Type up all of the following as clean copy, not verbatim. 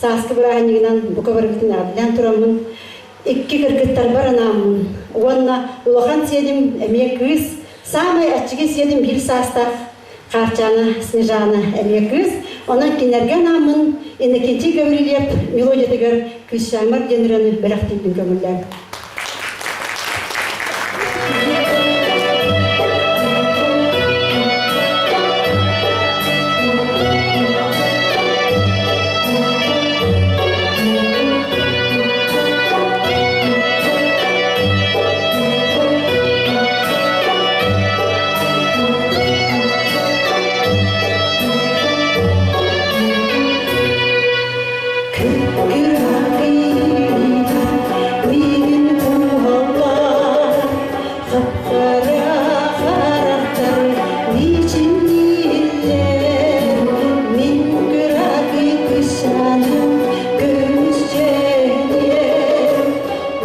Сааскы бырааһынньыгынан бука барыбытын эҕэрдэлээн тураммын, икки кыргыттарбар анааммын уонна улахан сиэним эмиэ кыыс, саамай аччыгый сиэним биир саастаах Хаарчаана Снежана эмиэ кыыс. Онон кинилэргэ анааммын Иннокентий Гаврильев мелодиятыгар «Кыысчааммар» диэн ырыаны бэлэхтиирбин көҥүллээн.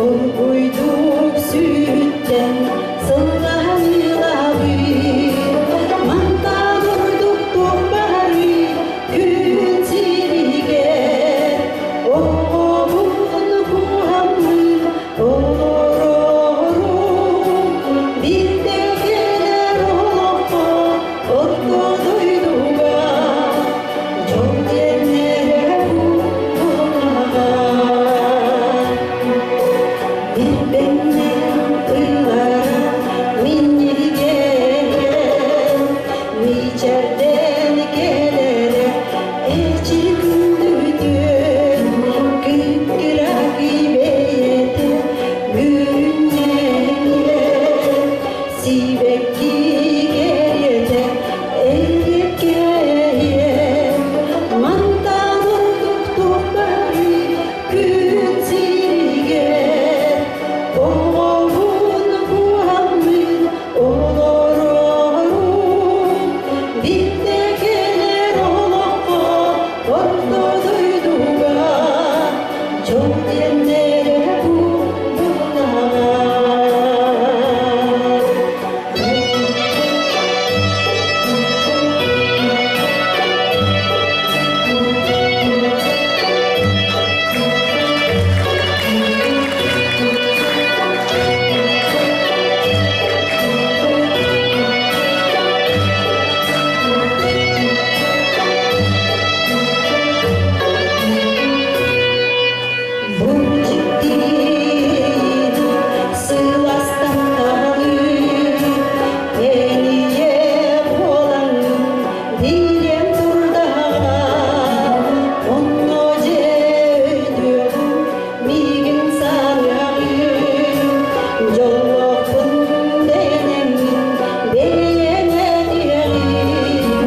Оргуйдук сүттэн сыллаһан ылабын мантан ордук туох баарый күн сиригэр оҕобун куһаммын олорорум биирдэ кэлэр олоххо орто дойдуга дьол диэннэрэ буоллаҕа. Билбэннэр ыллара минньигэһэ, мичэрдэн кэлэрэ эчи күндүтүн, кып-кыракый бэйэтэ бүрүнньэҥэ, сибэкки кэриэтэ эриэккэйэ, мантан ордук туох баарый күн сиригэр оҕобун куһаммын олорорум биирдэ кэлэр олоххо орто дойдуга дьол диэннэрэ бу буллаҕа. Бу дьиктини сыластаттаҕы Энийэ буолаҥҥын билиэм турдаҕа Онно дьэ өйдүөҕүм миигин саныаҕыҥ Дьоллоохпун дэнэҥҥин бэйэҥ этиэҕиҥ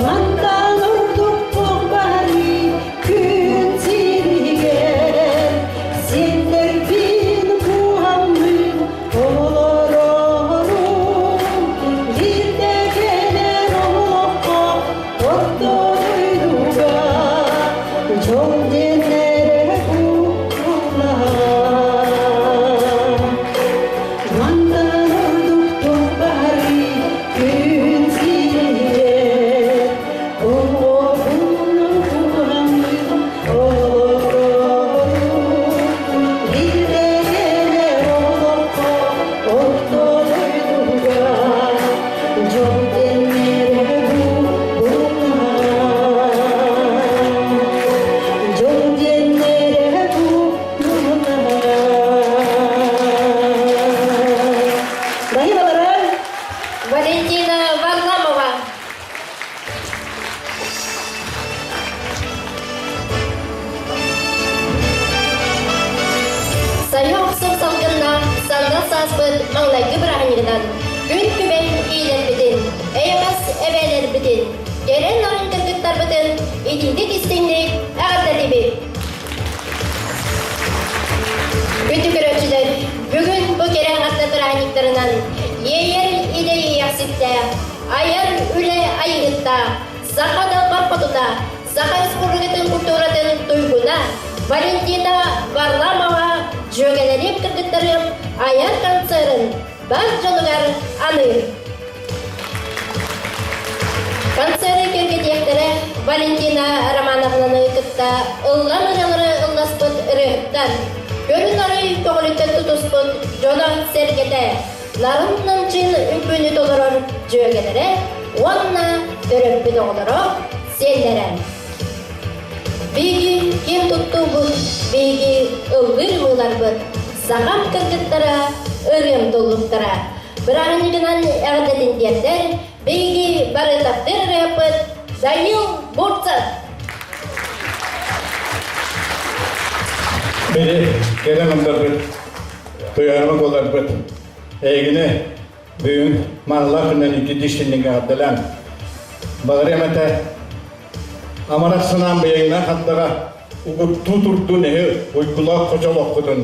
Мантан ордук туох баарый күн сиригэр Сиэннэрбин куһаммын олорорум Биирдэ кэлэр олоххо орто дойдуга дьол диэн эрэ буллаҕа. Мантан ордук туох баарый күн сиригэр Оҕобун куһаммын олорорум Биирдэ кэлэр олоххо орто дойдуга дьол диэннэрэ буллаҕа. Дьол диэннэрэ буллаҕа. Баһыыбалара! Валентина Варламова. Сайа охсор салгыннаах сандал сааспыт маҥнайгы бырааһынньыгынан күн күбэй иилэрбитин, эйэҕэс эбээлэрбитин, кэрэ нарын кыргыттарбытын итиитик истиҥник эҕэрдэлиибит! Күндү көрөөччүлэр, бүгүн бу кэрэ аҥардар бырааһынньыктарынан иэйэр идэ иэйэхситтээх, айар үлэ айыһыттаах, саха далбар хотуна, Саха Республикатын культуратын туйгуна Валентина Варламова дьүөгэлэриэм кыргыттарым айар концерын бар дьонугар аныыр. Концеры кэргэтиэхтэрэ Валентина Романовнаны кытта. кытта ыллам ырыалары ылласпыт ырыаһыттар, көрүн-арый көҕүлүттэн тутуспут дьоно-сэргэтэ, нарын-намчыын үҥкүүнү толорор дьүөгэлэрэ уонна төрөппүт оҕолоро, сиэннэрэ. Биһиги киэн туттуубут, биһиги ыллыыр ымыыларбыт, сахам кыргыттара, ырыам туллуктара. Бырааһынньыгынан эҕэрдэтин тиэрдэр, биһиги бары таптыыр ырыаппыт Данил Бурцев. Били кэлэн ылларбыт, туйаарма буоларбыт, эйигини бүгүн маанылаах күннэн икки дьиктиннингэ эҕэрдэлээн, баҕарыам этэ, амарах санаам быйаҥнаах хатдаҕа угуттуу турдун эһи уйгулаах хочолоххутун,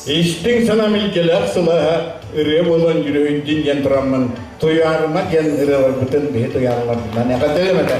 истиҥ санаам илгэлээх сылааһа ырыа буолан дьүрүһүйдүн диэн тураммын, туйаарыма диэн ырыаларбытын биһи туйаарыларбытынан эҕэрдэлиэм этэ.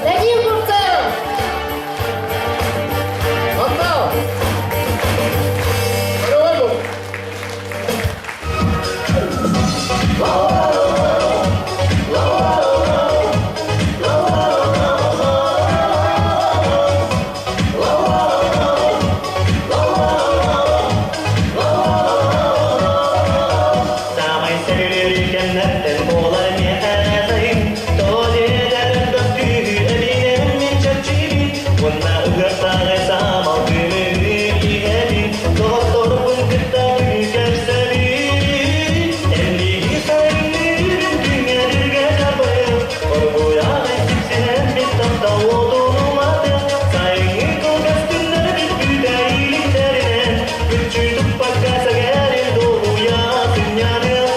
Данил Бурцев! Самай сэрилэрикэннэртэн буолар миэхэ тоҕо диэтэр элбэх күүһү эбинэн мин чэрчиибин уонна ыһыахтааҕы саамал күнү иһэбин доҕотторбун кытта күлсэрсэбин эмниги сайынныырын күҥҥэргэ табыйым оргуйаҕай сипсиһэн мин таптал уотун уматыам сайыҥҥы кылгас күннэрбит бүтэ иликтэринэн күлчү туппакка сэгэрин долуйа сынньаныам.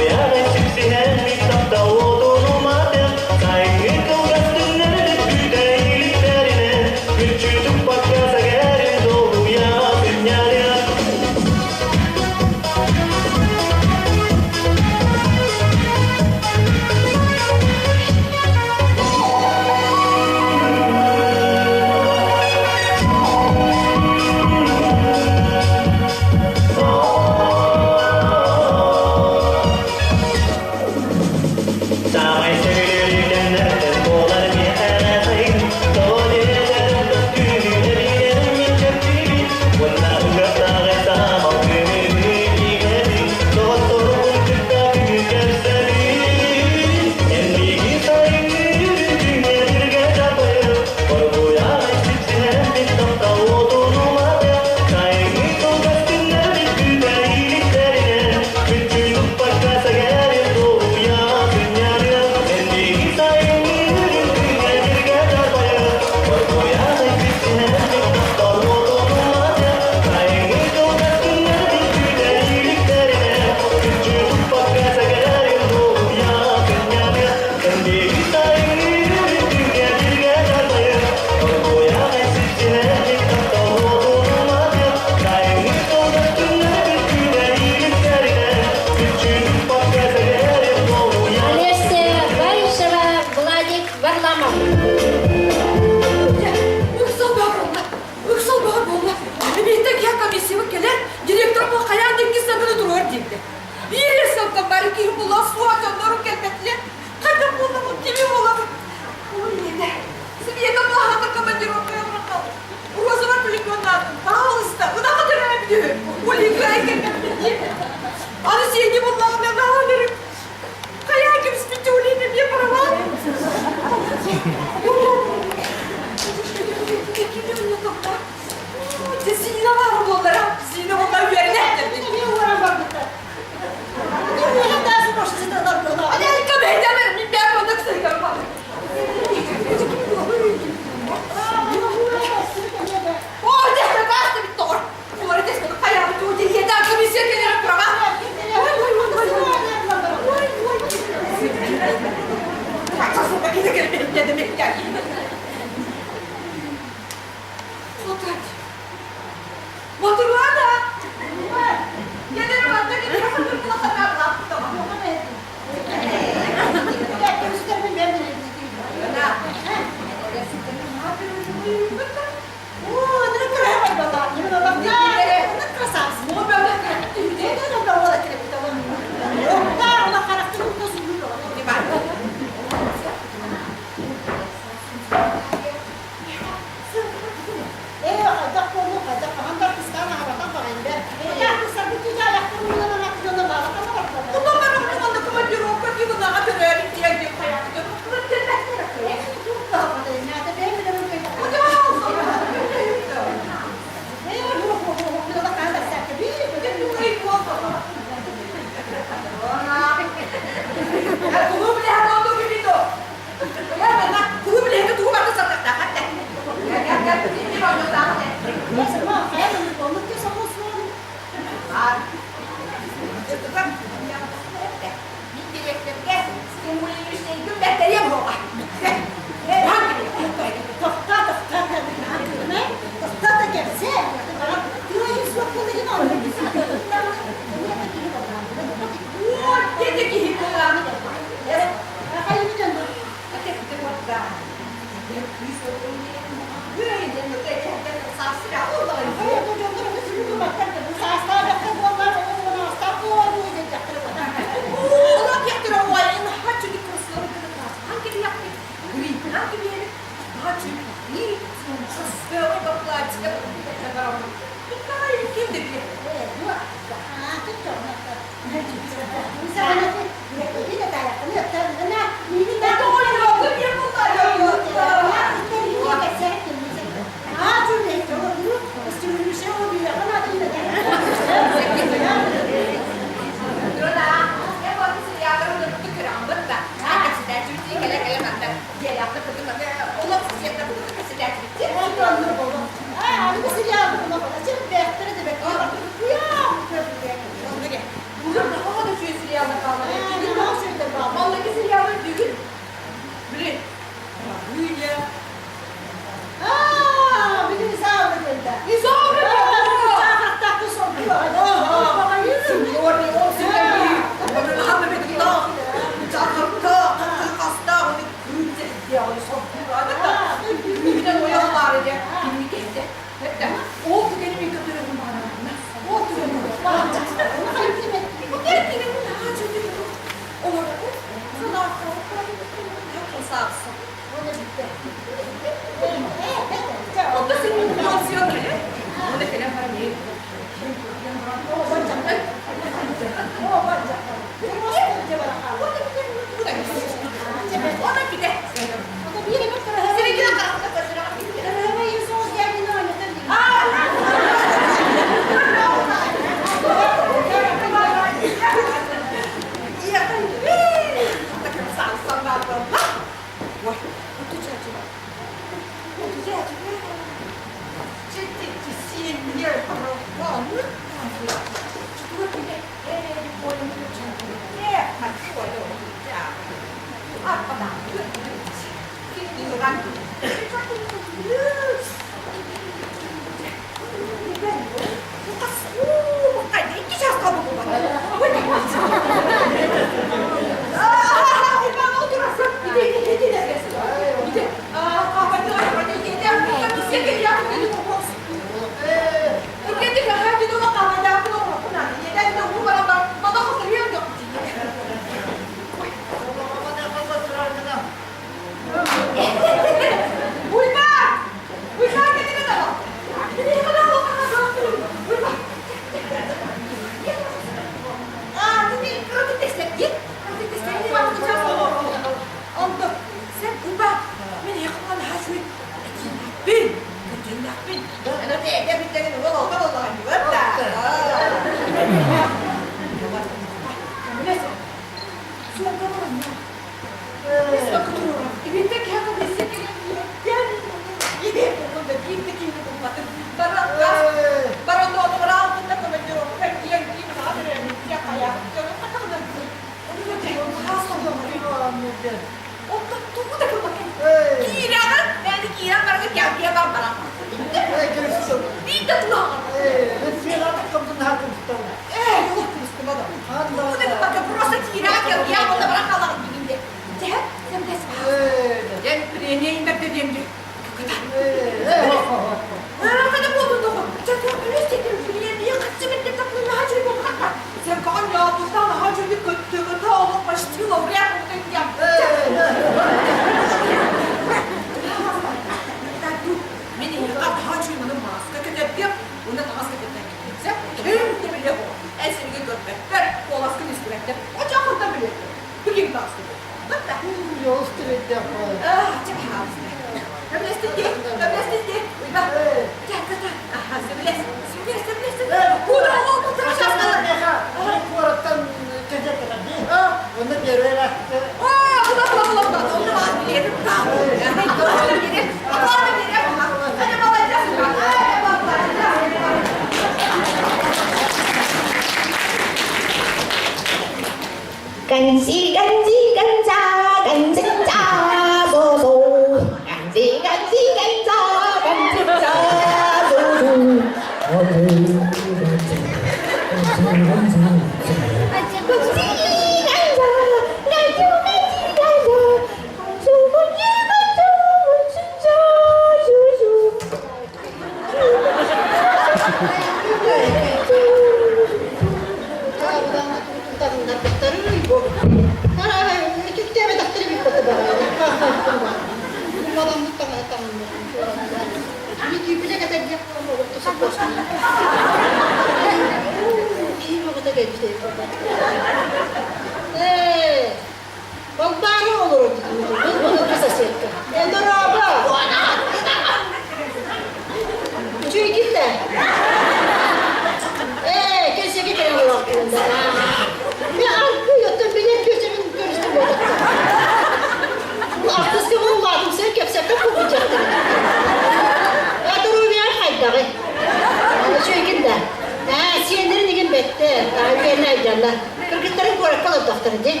Кыргыттарым куоракка олордохторо дии.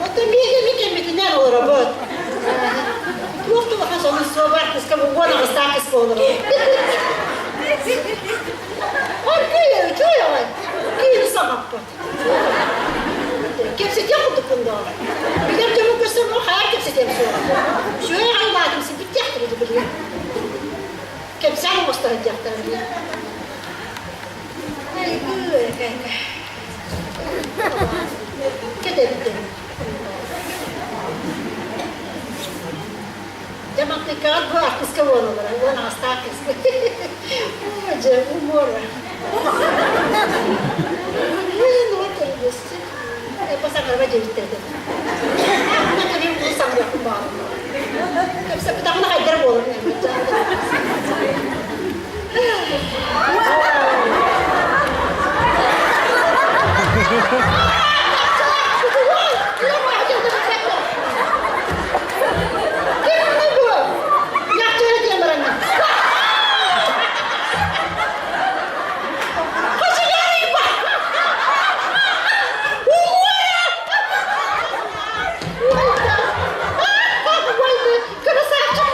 Оттон биһиги эмиэ кэммитинэн олоробут. Туох да улахан сонун суох артыска 18-таах кыыс буолабыт. Аргыый үчүгэй аҕай. Киһини саҥаппат. Кэпсэтиэх курдукпун даҕаны. Билэр дьонум көрсөн хайа кэпсэтиэм суоҕа. Үчүгэй аҕай улаатым симпиттиэхтэрэ дии билигин. Кэпсээн оҥосто сылдьыахтара билигин. Дьэ мантыкаҕар бу артыска буолаллара уон аҕыстаах кыыска. Дьэ умуора. Саҥарба дьэбиттэрдэ. Ахна кэлин бу саҥарыахпын баҕарым. Кэпсэппитэҕинэ хайдар буолар. Красавчик,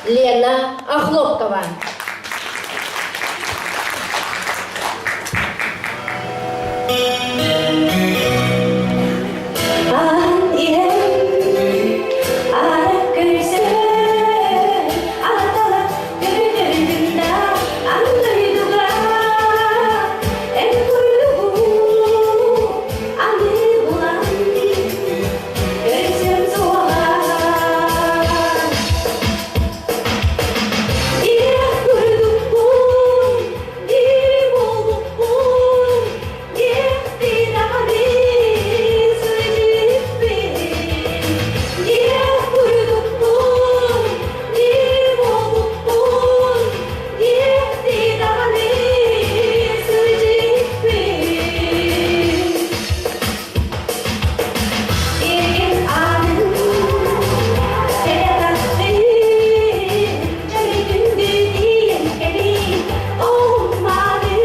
Лена Охлопкова. Аан иһэн аара көрсөн атала көрүнөрүн да ан дойдуга эн курдугу аны булан көрсөм суоҕа. Диэх курдукпун, диир буолбуппун, диэхти даҕаны сылдьыппын. Диэх курдукпун, диир буолбуппун, диэхти даҕаны сылдьыппын. Эргин аанын кэлэ тахтын, дьөрүтүндү тиийэн кэлин, оһуммаатын,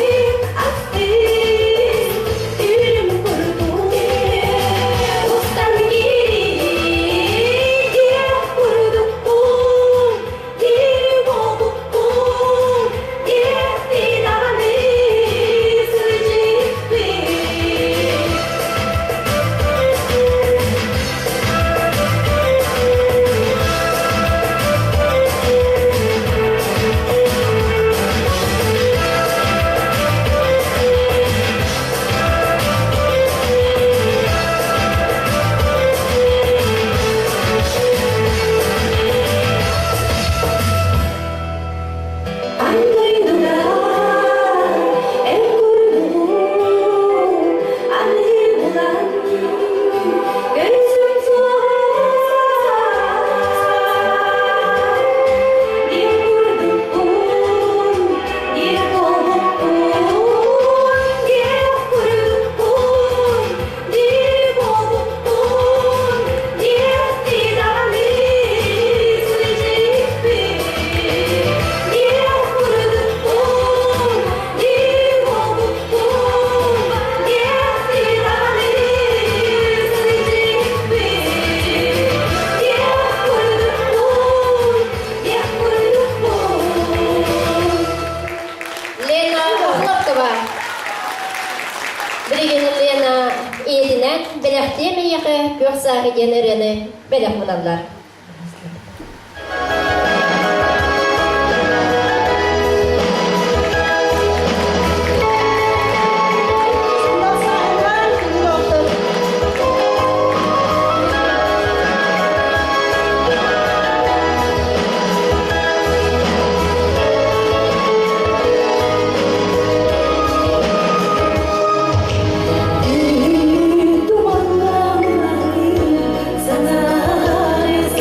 ыйын астын, түүрүм курдук устан киирин, диэх курдукпун, диир буолбуппун, диэхти даҕаны сылдьыппын. Ан дойдуга эн курдугу аны булан көрсүм суоҕа. Диэх курдукпун, диэх буолбуппун, диэх курдукпун, диир буолбуппун, диэхти даҕаны сылдьыппын. Диэх курдукпун, диир буолбуппун, диэхти даҕаны сылдьыппын. Диэх курдукпун, диэх курдукпун. Лена Охлопкова. Билигин Лена ийэтинэн бэлэхтиэ миэхэ күөх сааһы диэн ырыаны бэлэх уналлар. Туманламматын санаалар.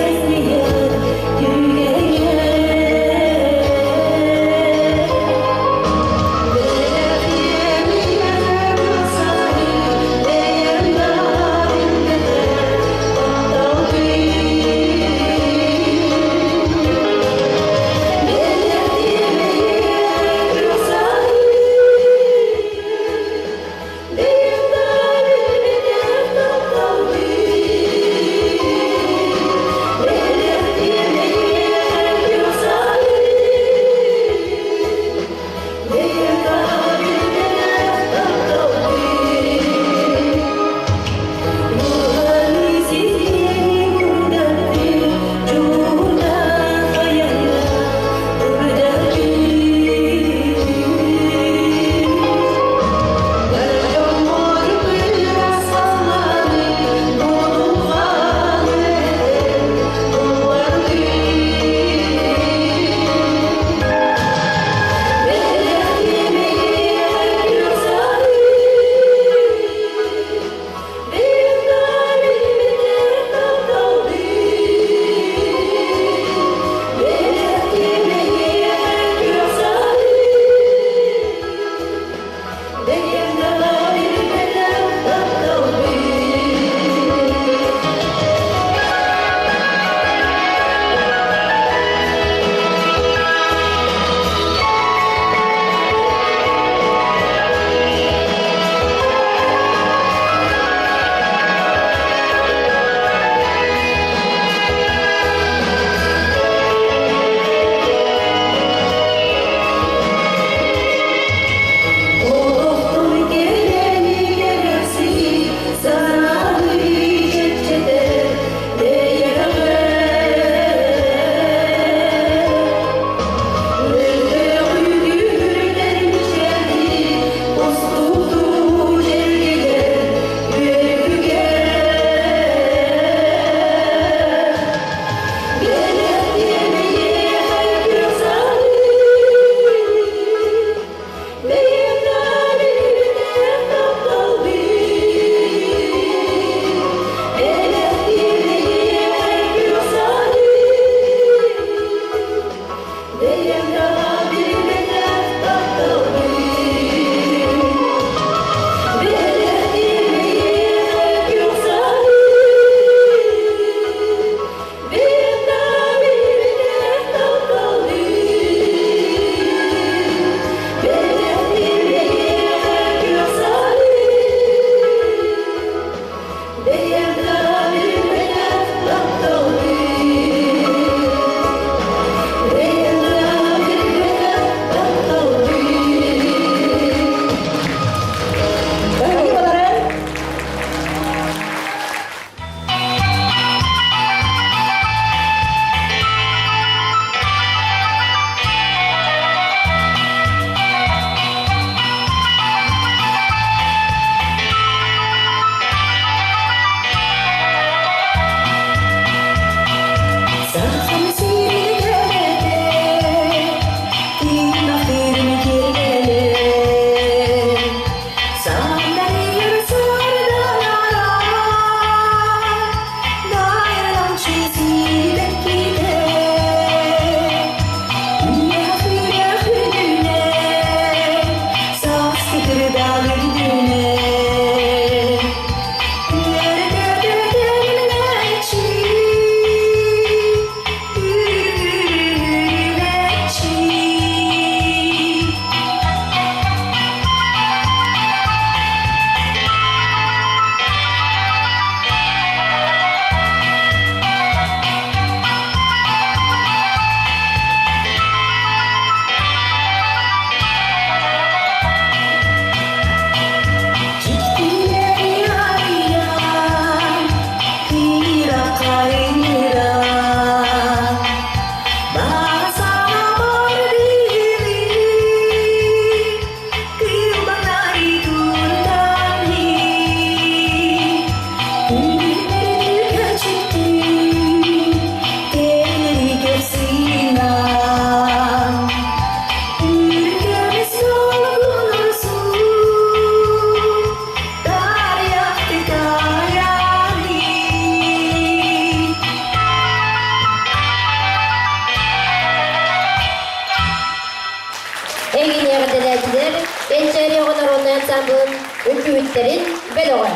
ансамблын үҥкүүһүттэрин бөлөҕө.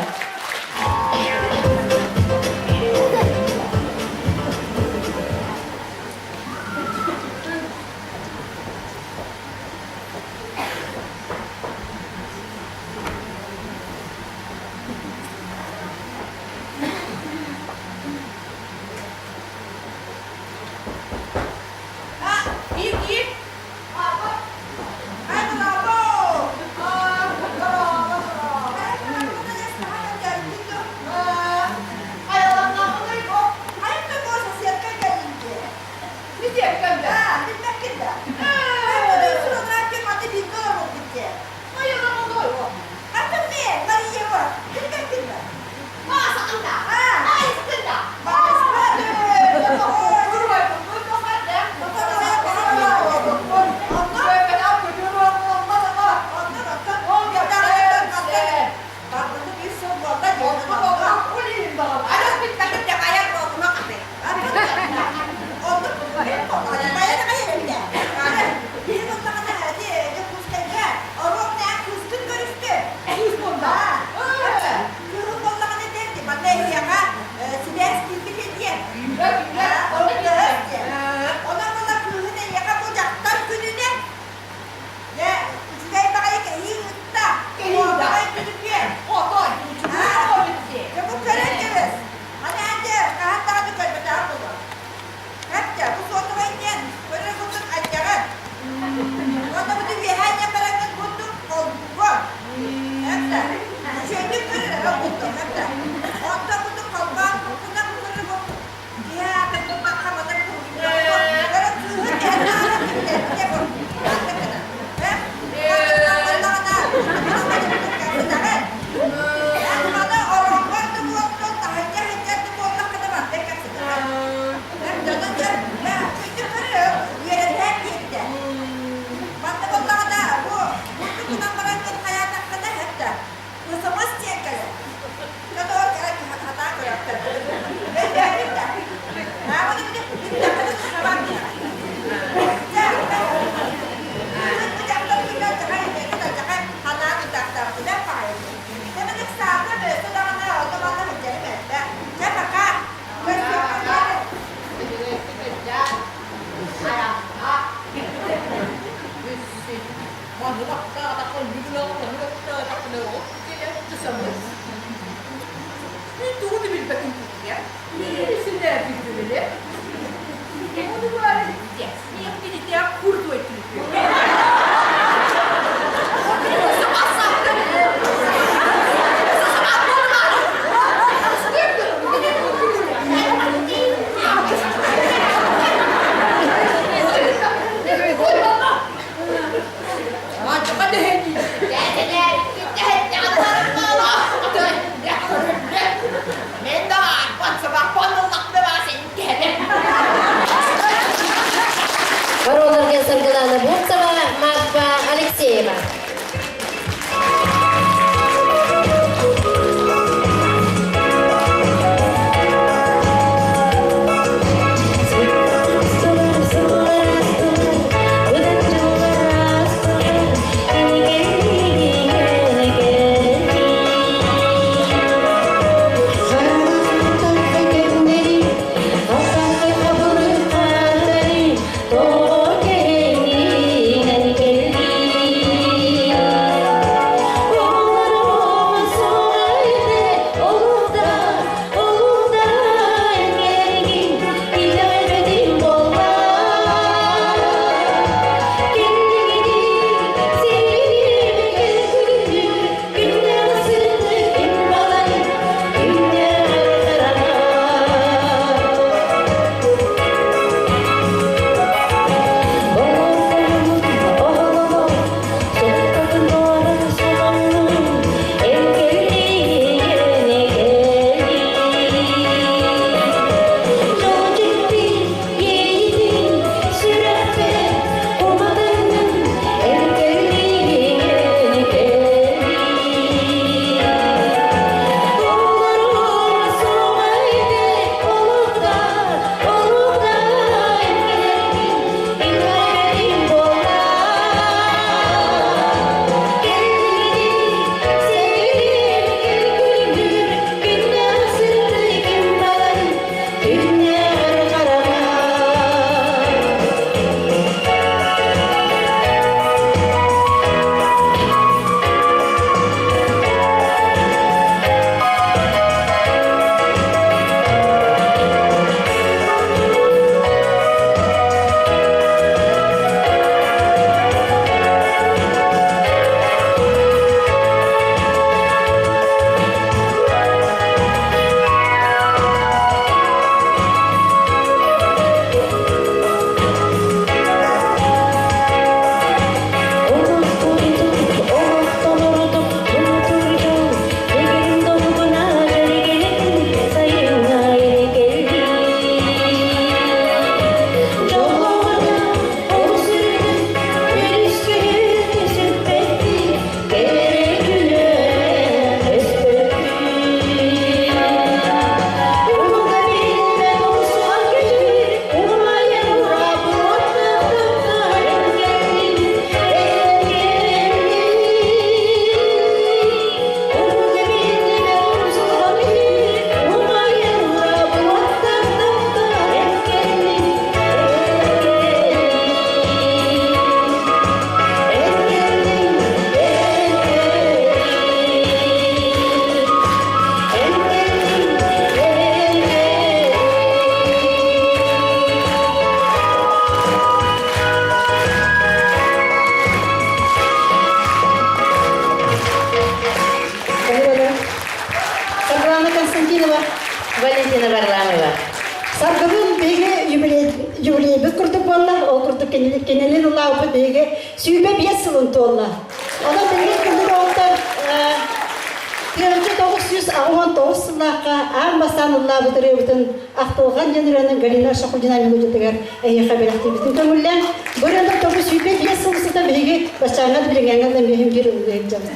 Оруолларга Саргылана Бурцева, Марфа Алексеева. юбилейбит курдук буолла. Ол курдук кинилин ылаабыт биһиги 25 сылын туолла. Онон билигин күндү доҕоттор 1989 сыллаахха аан бастаан ыллаабыт ырыабытын Ахтылҕан диэн ырыаны Галина Шахудина мелодиятыгар эһиэхэ бэлэхтиибитин көҥүллээн, бу ырыаны тобу 25 сыл устата биһиги баччааҥҥа да билиҥҥээҥҥэ да эмиэ биир ыллыы сылдьабыт.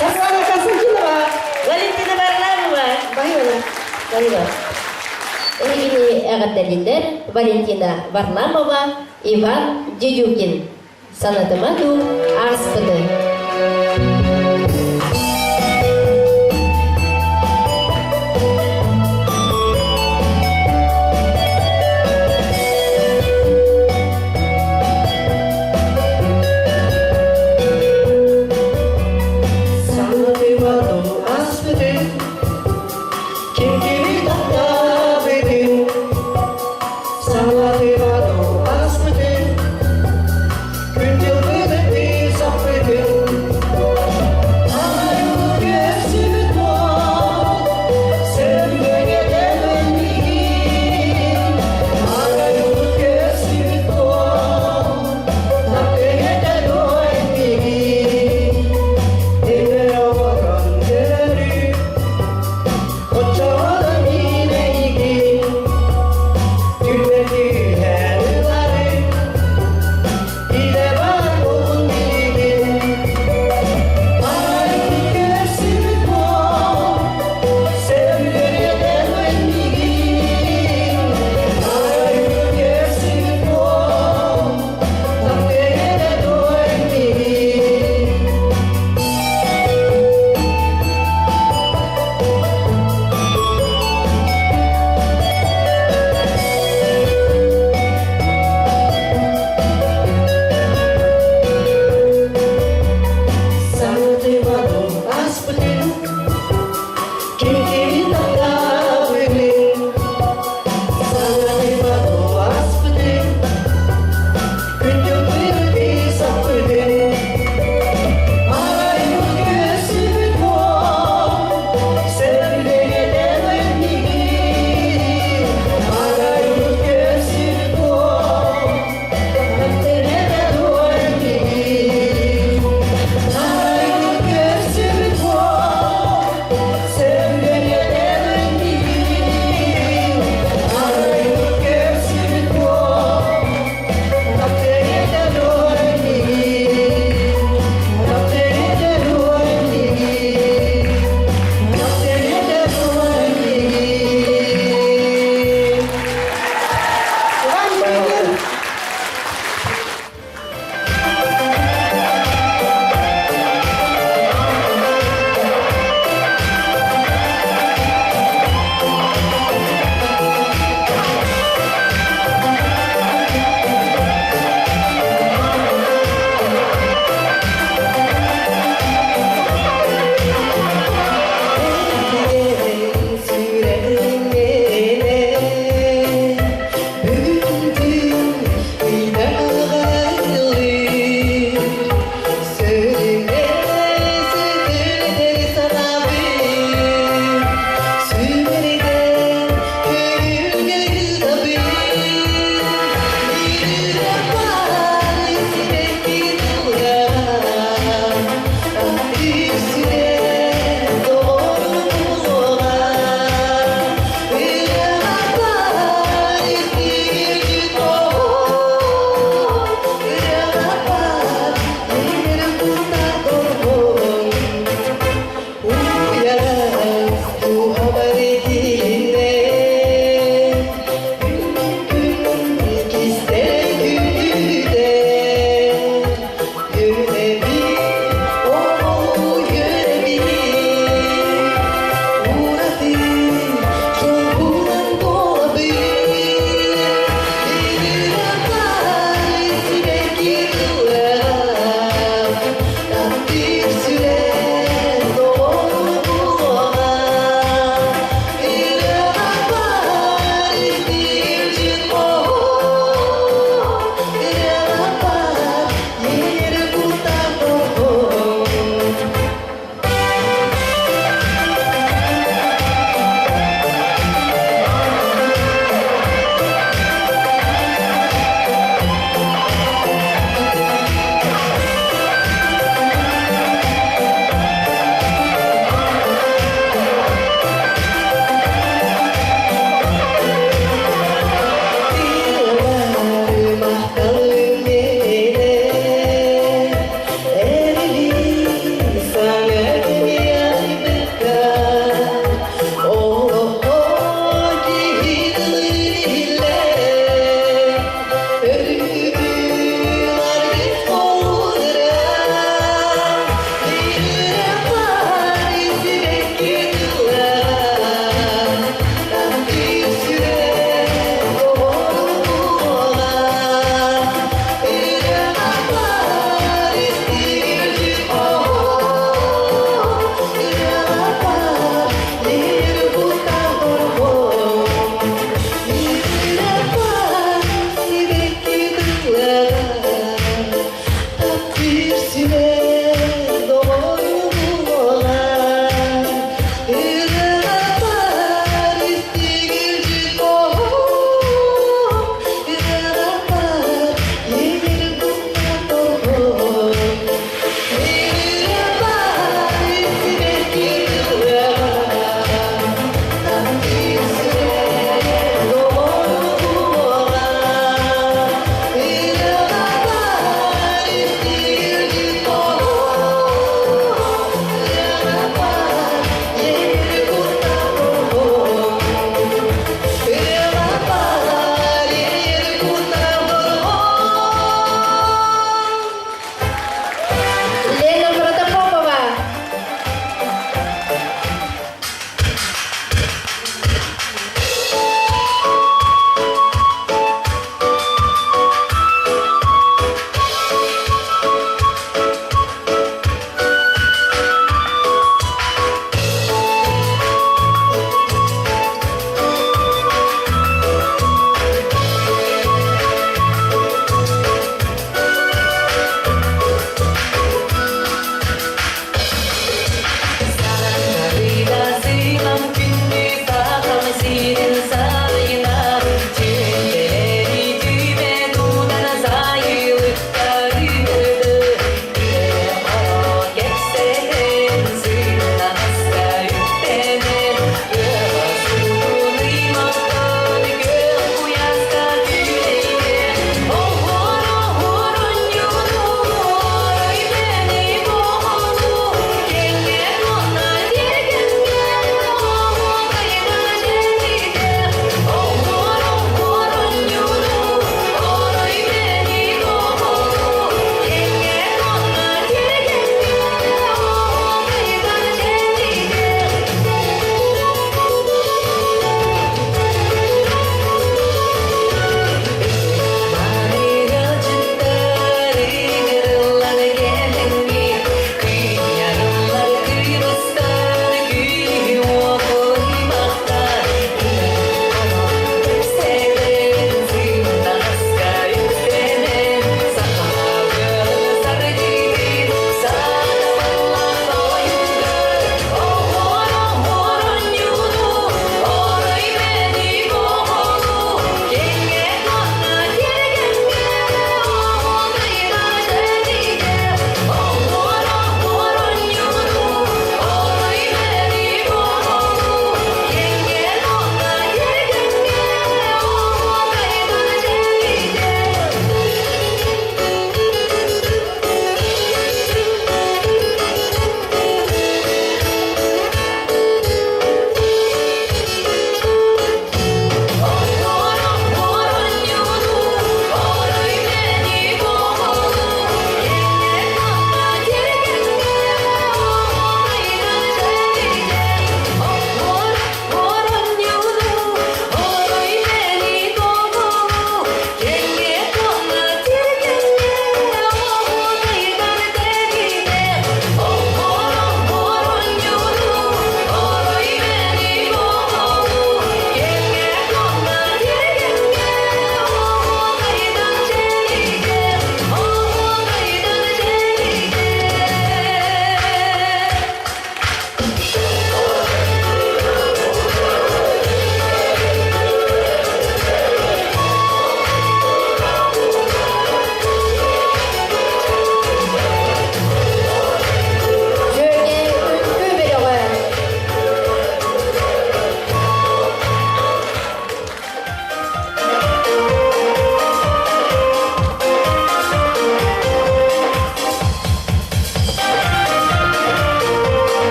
Саргылана Константинова. Валентина Варламова. Баһыйба. Баһыйба. Эһигини эҕэрдэлииллэр Валентина Варламова, Иван Дедюкин. Санатыма дуу ааспыты. Санатыма ааспытын, ким кими таптаабытын. Санатыма ааспытын, күн дьылбытын саппытын. Аны көсүбүт буол, сөбүлэҥэ миигин. Аны көсүбүт буол, таптыҥа миигин.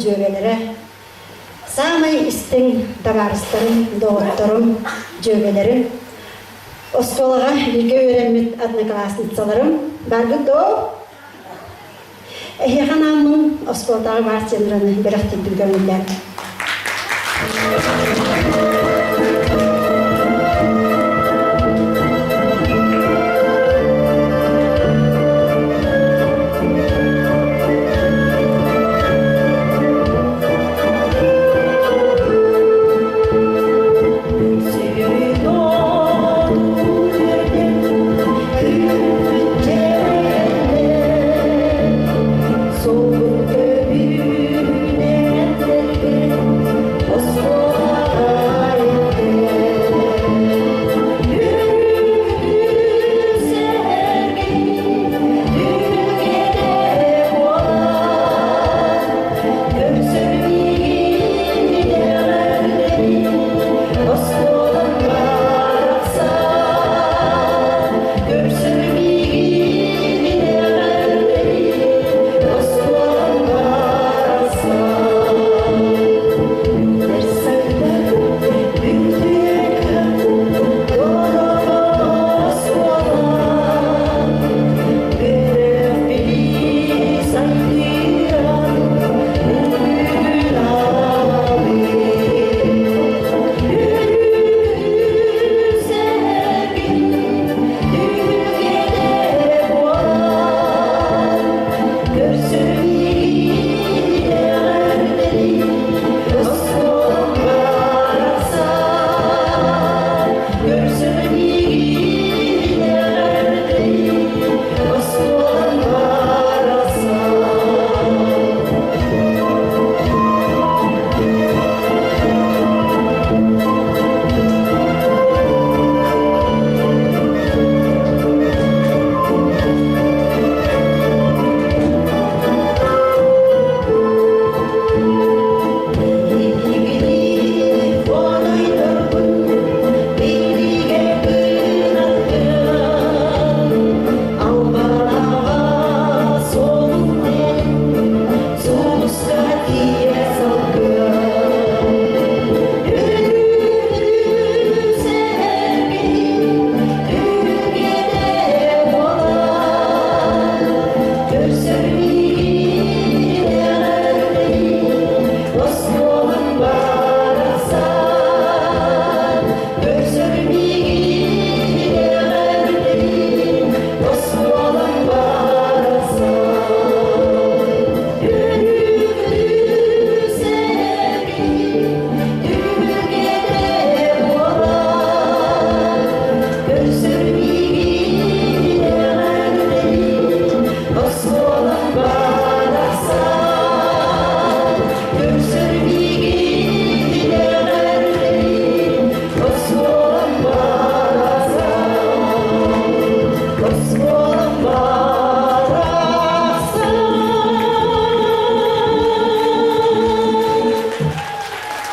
дьүөгэлэрэ, саамай истиҥ табаарыстарым, доҕотторум, дьүөгэлэрим, оскуолаҕа бииргэ үөрэммит одноклассницаларым бааргыт дуо? Эһиэхэ анааммын оскуолатааҕы партиялараны бэлэхтиирбин көҥүллээн.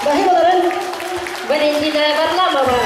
Баһы олорон Валентина Варламова.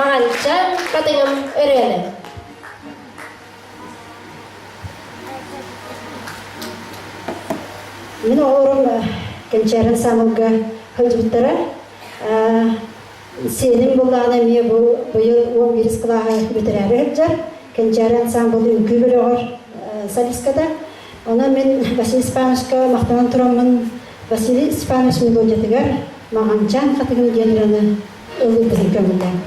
Маҕанчан хатыҥым ырыаны. Мин оҕолорум Кэнчээрин Самылга сылдьыбыттара. Сиэним буллаҕына эмиэ бу быйыл 11 кылааһы бүтэрээри сылдьар. Кэнчээри ансаамбыл үҥкүү бөлөҕөр солистката. Онон мин Василий Степановичка махтанан тураммын Василий Степанович мелодиятыгар Маҕанчаан хатыҥым диэн ырыаны ыллыырбытын көҥүллээн.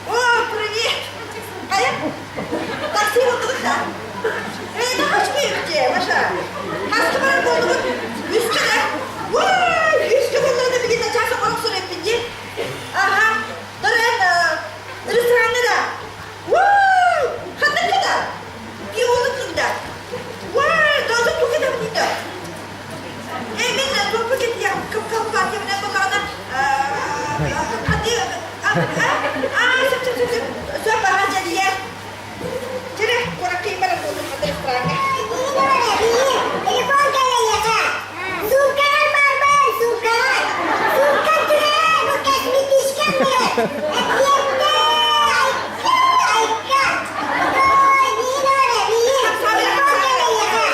О, привет! А я такси булдук да. Эй, качпайык Маша. Хаска бар болдугут. Үскө да. Ой, үскө болларда билин часы ороксор эппин Ага. Дорен ресторанга да. Ой, ханнык да. Ки олук да. Ой, дозу тука да бит. Эй, мен топу кет я кып-кып платье менен булгана. Ханды а, сөп сөп сөп сөп аха жадия. Чere, кора кыймара болду ресторanga. Телефон кэлэйэхэ. Сууккаҕар барбын, сууккаҕар. Сууккам түһэр, бу косметичкам диэн. Эппиэттээ, айка, айка. Ой, миин эрэ, миин. Телефон кэлэйэхэ.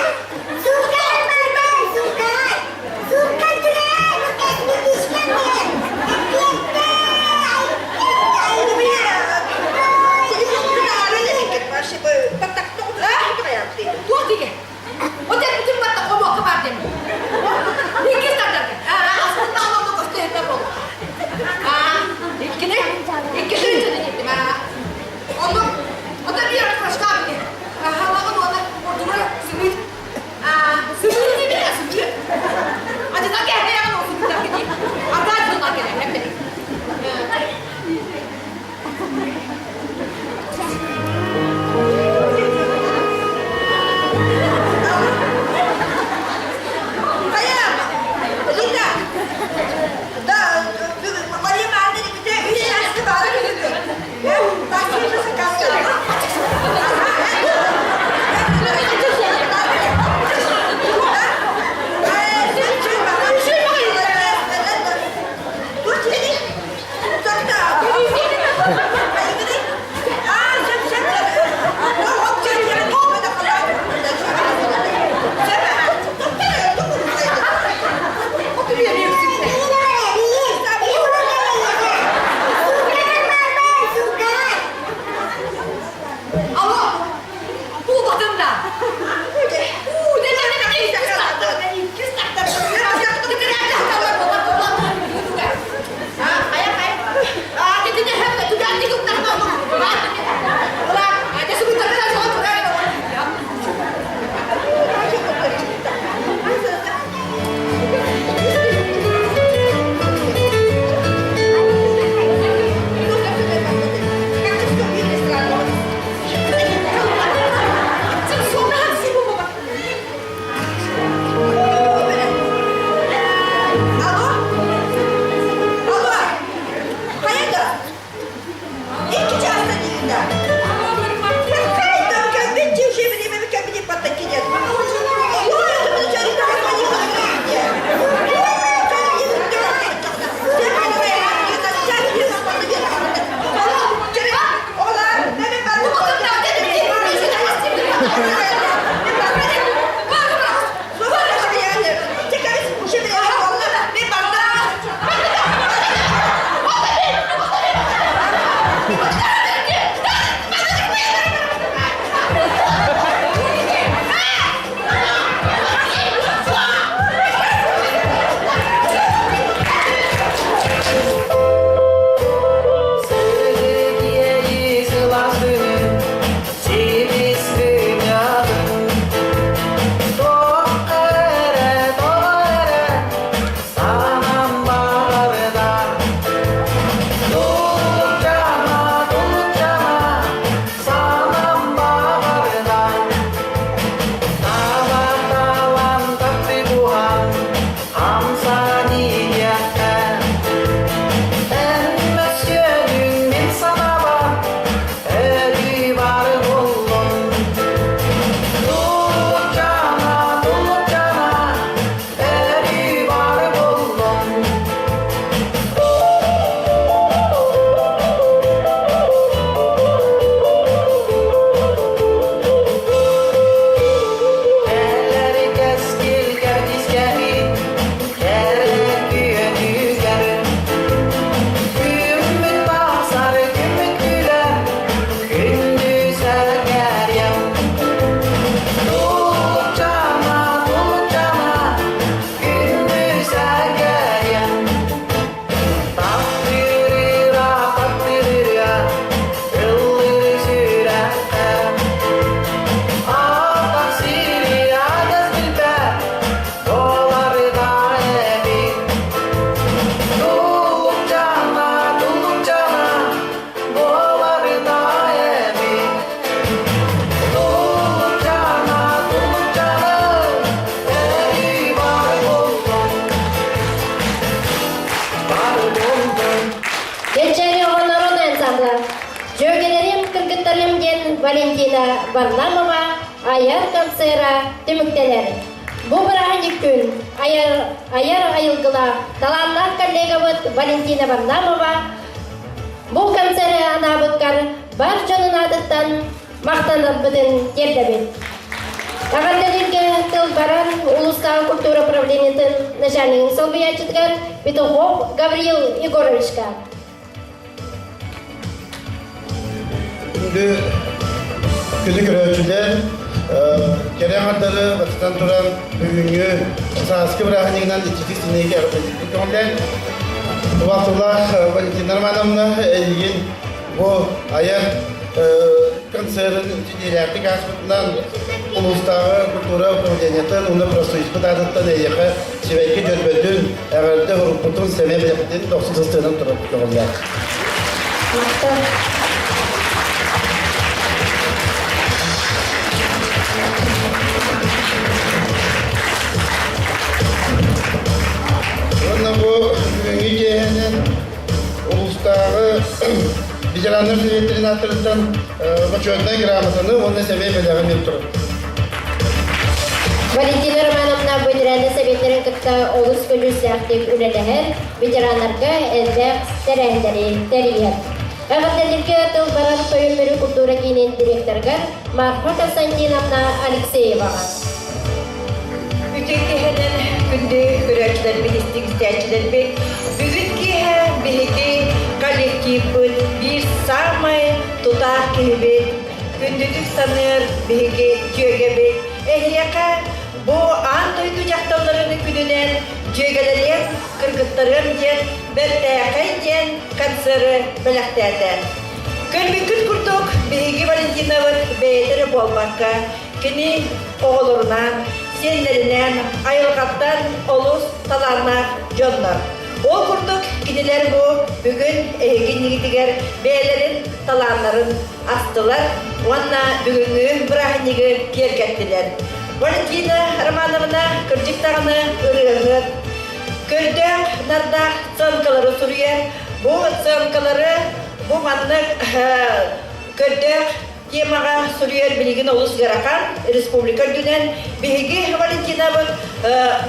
Сууккаҕар барбын, сууккаҕар. Сууккам түһэр, бу косметичкам диэн. Эппиэттээ, айка, айка. Миин эрэ, миин. Телефон кэлэйэхэ. Сууккаҕар барбын, сууккаҕар. Валентина Варламова айар концера түмүктэнэр. Бу бырааһынньык күн айар, айар айылгылаах талааннаах коллегабыт Валентина Варламова бу концеры анаабыккар бар дьонун аатыттан махтанарбытын тиэрдэбит. Эҕэрдэлииргэ тыл баран улуустааҕы культура управлениетын начальнигын солбуйааччытыгар Петухов Гавриил Егоровичка. Күндү күнү көрөөччүлэр, кэрэ аҥардары бастатан туран бүгүҥҥү сааскы бырааһынньыгынан иччитик синиэки эҕэрдэлиирбит көҥүллээн Убаастабыллаах Валентина Романовна эйигин бу айар концерын ситиһиилээхтик ааспытынан улуустааҕы культура управлениетын уонна профсоюзпут аатыттан эйиэхэ сибэкки дьөрбөтүн, эҕэрдэ уруккутун сэмэ бэлэхтин дохсун сыстыынан турар көҕүллээх. Уонна бу бүгүҥҥү киэһэнэн улуустааҕы ветераннар сэбиэттэрин ааттарыттан бочуотунай грамотаны уонна сэмэй бэлэҕин биэрэн турар. Валентина Романовна ветераннар сэбиэттэрин кытта олус көдьүүстээхтик үлэлэһэр, ветераннарга элбэх тэрээһиннэри тэрийэр. Эҕэрдэлииргэ тыл барар Тойон Мүрү культура киинин директорыгар Марфа Константиновна Алексееваҕа. Үтүө киэһэнэн күндү көрөөччүлэрбит, истиҥ истээччилэрбит. Бүгүн киэһэ биһиги коллективпыт биир саамай тутаах киһибит, күндүтүк саныыр биһиги дьүөгэбит. Эһиэхэ бу аан дойду дьахталларын күнүнэн дьүөгэлэриэм, кыргыттарыам диэн бэртээхэй диэн концеры бэлэхтээтэ. Көрбүккүт курдук, биһиги Валентинабыт бэйэтэ эрэ буолбакка, Кини оҕолорунаан, сиэннэринээн айылҕаттан олус талааннаах дьоннор. Ол курдук кинилэр бу бүгүн эһиги иннигитигэр бэйэлэрин талааннарын астылар уонна бүгүҥҥү бырааһынньыгы киэргэттилэр. Валентина Романовна кырдьык даҕаны ырыаһыт, көрдөөх нардаах сценкалары суруйар. Бу сценкалары бу маннык көрдөөх темаҕа суруйар билигин олус ыарахан республика үрдүнэн биһиги Валентинабыт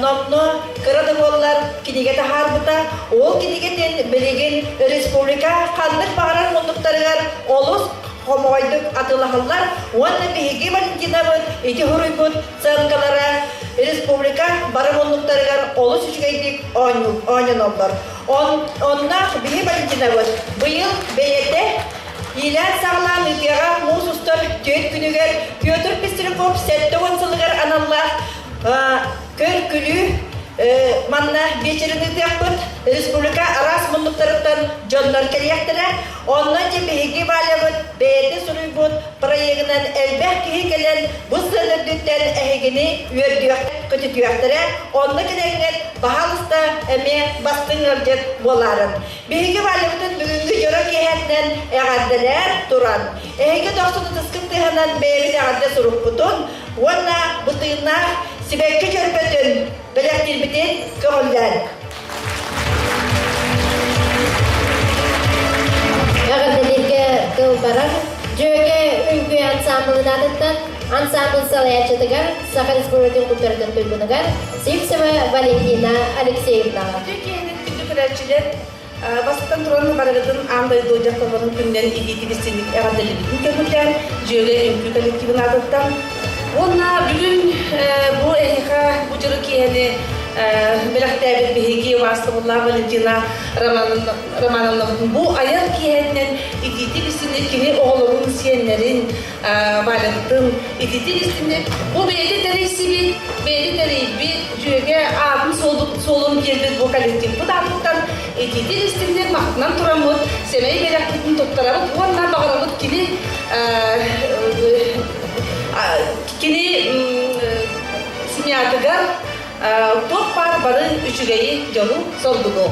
номно кыра да буоллар кинигэ таһаарбыта ол кинигэтин билигин республика ханнык баҕарар муннуктарыгар олус хомоҕойдук атыылаһаллар уонна биһиги Валентинабыт ити суруйбут сценкалара республика бары муннуктарыгар олус үчүгэйдик оонньоноллор. Онно биһи Валентинабыт быйыл бэйэтэ Иилээн-саҕалаан ыытыаҕа муус устар түөрт күнүгэр Петр Пестряков 70 сылыгар аналлаах көр-күлүү манна биэчэрин ыытыахпыт. Республика араас муннуктарыттан дьоннор кэлиэхтэрэ. Онно дьэ биһиги Валябыт бэйэтэ суруйбут проегынан элбэх киһи кэлэн бу сыана үрдүттэн эһигини үөрдүөх, көтүтүөхтэрэ. Онно кэлэҥҥит баһаалыста эмиэ бастыҥ ыалдьыт буолаарын. Биһиги Валябытын бүгүҥҥү дьоро киэһэтинэн эҕэрдэлээн туран, эһиги дохсун ытыскыт тыаһынан бэйэбит эҕэрдэ сурукпутун уонна бу тыыннаах сибэкки дьөрбөтүн бэлэхтиирбитин көҕүллээн. Эҕэрдэлииргэ тыл барар Дьүөгэ үҥкүү ансаамбылын аатыттан ансаамбыл салайааччытыгар Саха Республикатын культуратын туйгунугар Сивцева Валентина Алексеевнаҕа. Үтүө киэһэнэн күндү көрөөччүлэр, бастатан туран барыгытын аан дойду дьахталларын күнүнэн илиитин истинник эҕэрдэлиибитин көҥүллээн Дьүөгэ үҥкүү коллективын аатыттан уонна бүгүн бу эһиэхэ бу дьоро киэһэни бэлэхтээбит биһиги убаастабыллаах Валентина Романовнабытын бу айар киэһэтинэн итиитик истинник кини оҕолорун, сиэннэрин Валябытын ититик истинник бу бэйэтэ тэрийсибит, бэйэтэ тэрийбит, дьүөгэ аатын суолун биэрбит бу коллективпыт аатыттан ититик истинник махтанан тураммыт сэмэй бэлэхпитин туттарабыт уонна баҕарабыт кини кини семьятыгар туох баар бары үчүгэйи дьону сордугу.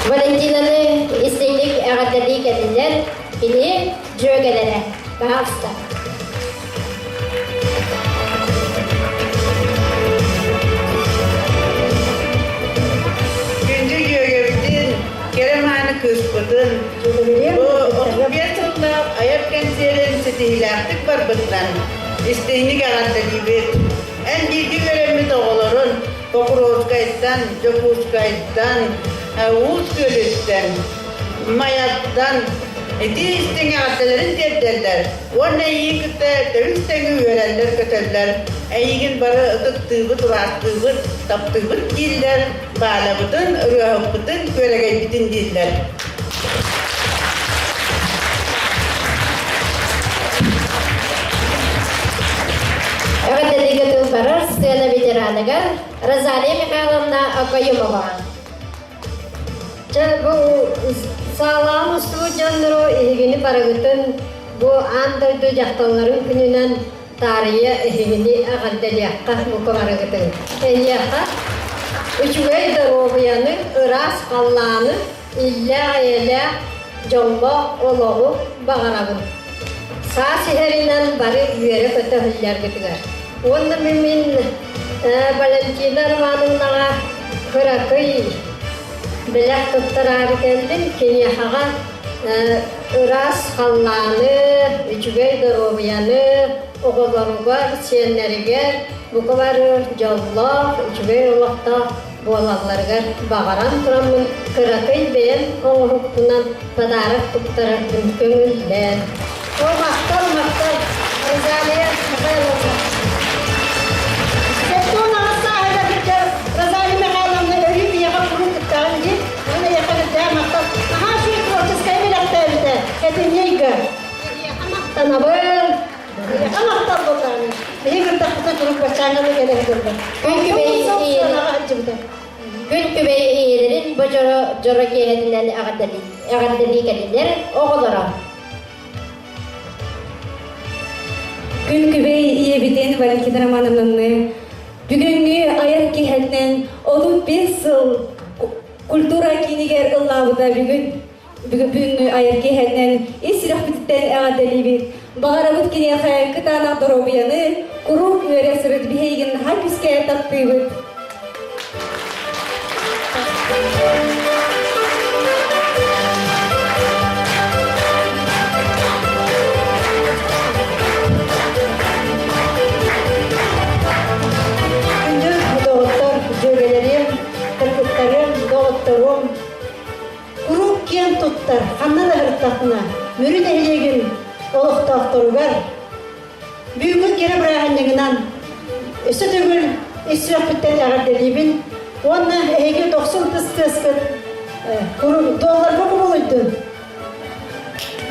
Валентинаны истиҥник эҕэрдэлии кэллилэр кини дьүөгэлэрэ. Пожалуйста. Күндү дьүөгэбитин, кэрэ мааны кыыспытын, ситиһиилээхтик барбытынан истиҥник эҕэрдэлиибит. Эн бииргэ үөрэммит оҕолорун Покровскайтан, Дьокуускайтан, Уус Күөлүттэн, Майаттан ити истиҥ эҕэрдэлэрин тиэрдэллэр уонна эйигин кытта тэбис-тэҥи үөрэллэр-көтөллөр, эйигин бары ытыктыыбыт, ураастыыбыт, таптыыбыт дииллэр, баалабытын, ырыаһыппытын, күөрэгэйбитин дииллэр. Эҕэрдэлиигэ тыл барар сцена ветераныгар Розалия Михайловна Окоемова. Дьэ, бу саалаан устубут дьоннору эһигини барыгытын бу аан дойду дьахталларын күнүнэн таарыйа эһигини эҕэрдэлиэххэ бука барыгытын. Эйиэхэ үчүгэй доруобуйаны, ыраас халлааны, иллээх-эйэлээх дьоллоох олоҕу баҕарабын. Саас иһэринэн бары үөрэ-көтө иһиллэргитигэр. Уонна мин Валентина Романовнаҕа кыракый бэлэх туттараары кэллим. Киниэхэҕэ ыраас халлааны, үчүгэй доруобуйаны, оҕолоругар, сиэннэригэр бука бары дьоллоох, үчүгэй олохтоох буолалларыгар баҕаран тураммын кыракый бэйэм оҥоһукпунан подарок туттарарбын көҥүллээн. О, махтал, махтал, Розалия Михайловна. Сэттион аҕыс сааһыгар сылдьар Розалия Михайловна өрүү биһиэхэ куруук кыттаҕын дии. Онон эйиэхэ үрдээх махтал. Наһаа үчүгэй творческай бэлэхтээбитэ. Этинньэйгэ. Эйиэхэ махтанабын. Эйиэхэ махтал буоллаҕына. Биһиги кырдахпытына куруук баччааҥҥа кэлэ сылдьар. Күн күбэй Күн күбэй ийэлэрин бу дьоро дьоро киэһэтинэн эҕэрдэлии кэллилэр оҕолоро. Күн күбэй ийэбитин Валентина Романовнаны бүгүҥҥү айар киэһэтинэн 35 сыл культура киинигэр ыллаабыта бүгүн бүгүҥҥү айар киэһэтинэн ис сүрэхпититтэн эҕэрдэлиибит. Баҕарабыт киниэхэ кытаанах доруобуйаны, куруук үөрэ сырыт биһигин наһаа күүскэ таптыыбыт. Күндү доҕоттор, дьүөгэлэрим, кыргыттарым, доҕотторум, куруук киэн туттар, ханна да сырыттахпына, Мүрү нэһилиэгин олохтоохторугар Бүгүҥҥү кэрэ бырааһынньыгынан өссө төгүл ис сүрэхпиттэн эҕэрдэлиибин уонна эһиги дохсун тыс тыаскыт долларга кубулуйдун.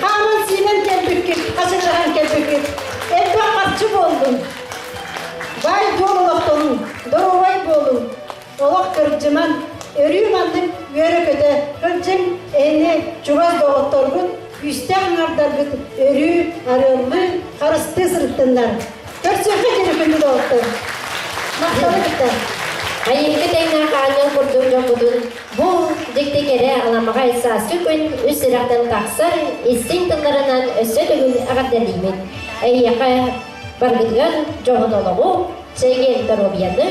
Хааман сиимэн кэлбиккит, хачыгыраһан кэлбиккит, элбэх харчы буоллун. Баай дуол олохтонуҥ, доруобай буолуҥ, Олох кырдьыман, өрүү маннык үөрэ-көтө сылдьыҥ, эһини чугас доҕотторгут, күүстээх аҥардаргыт өрүү арыаллыы, харыстыы сырыттыннар. Көрсүөххэ диэри күндү доҕоттор. Махталы кытта. Айыыһыкка тэҥнээх аанньал курдук дьоммутун бу дьикти кэрэ аламаҕай сааскы күн үс сүрэхтэн тахсар истиҥ тылларынан өссө төгүл эҕэрдэлиибит. Эһиэхэ баргытыгар дьоһун олоҕу, чэгиэн доруобуйаны,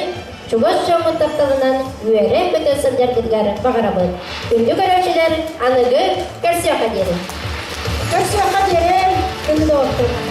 чугас дьоммут тапталынан үөрэ-көтө сылдьаргытыгар баҕарабыт. Күндү көрөөччүлэр, аныгы көрсүөххэ диэри! Көрсүөххэ диэри, күндү доҕоттор!